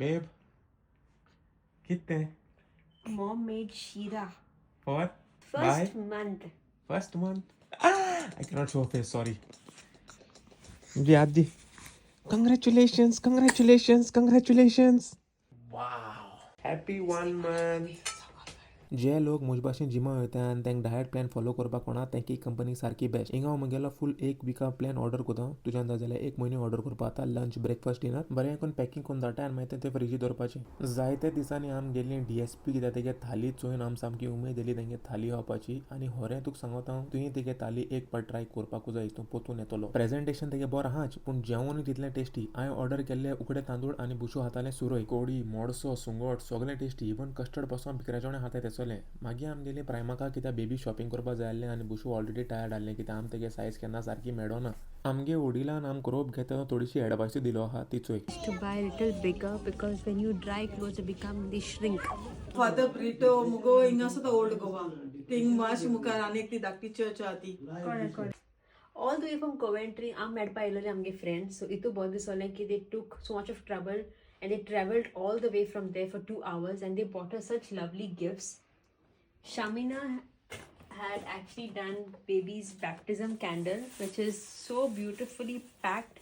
Babe, कितें? Mom made sheera. For First month. First month. I cannot show face, sorry. जी आजी, congratulations, congratulations, congratulations. Wow, happy one month. जे लोक म्हजे भाशेन जिमा वयता आनी तांकां डायट प्लॅन फॉलो करपाक कोणा, तांकां ही कंपनी सारकी बेस्ट. हिंगा हांव म्हगेलो फूल एक विका प्लॅन ऑर्डर करता. तुज्यान जाय जाल्यार एक म्हयनो ऑर्डर करपा जाता. लंच, ब्रेकफास्ट, डिनर बरें करून पॅकिंग करून धाडटा आनी मागीर ते फ्रिजी दवरपाचें. जायते दिसांनी आमी गेल्लीं डीएसपी, कित्याक तेगे थाली चोयन आमी सामकी उमेद येयली तेंगे थाली खावपाची. आनी खरें तुका सांगता हांव, तुवें तेगे थाली एक पाट ट्राय करपाकूच जाय, तूं पोतून येतलो. प्रेजेंटेशन तेगे बरें आहाच, पूण जेवणूय तितलें टेस्टी. हांवें ऑर्डर केल्ले उकडे तांदूळ आनी बुशू हातालें सुरय, कोडी, मोडसो, सुंगट सगळें टेस्टी. इवन कस्टर्ड पासून भिकऱ्या जेवण खाता तेसोलें. मागीर आमी गेलीं प्रायमाका, कित्याक बेबी शॉपिंग करपाक जाय आसलें आनी बुशू ऑलरेडी टायर्ड आहलें, कित्याक आमी तेगे सायज केन्ना सारकी मेळना. आमगे वडिलान आमकां रोप घेतना थोडीशी एडवायसूय दिलो आहा, ती चोय. To buy a little bigger because when you dry clothes, they become, they shrink. Father Brito मुगो हिंगा सुद्दां ओल्ड गोवा, थिंग मातशें मुखार आनी एक ती धाकटी चर्च आहा ती. All the way from Coventry, आम मेळपा आयलेले आमगे friends. So इतू बरें दिसलें की they took so much of trouble and they traveled all the way from there for 2 hours and they bought us such lovely gifts. Shamina had actually done baby's baptism candle, which is so beautifully packed.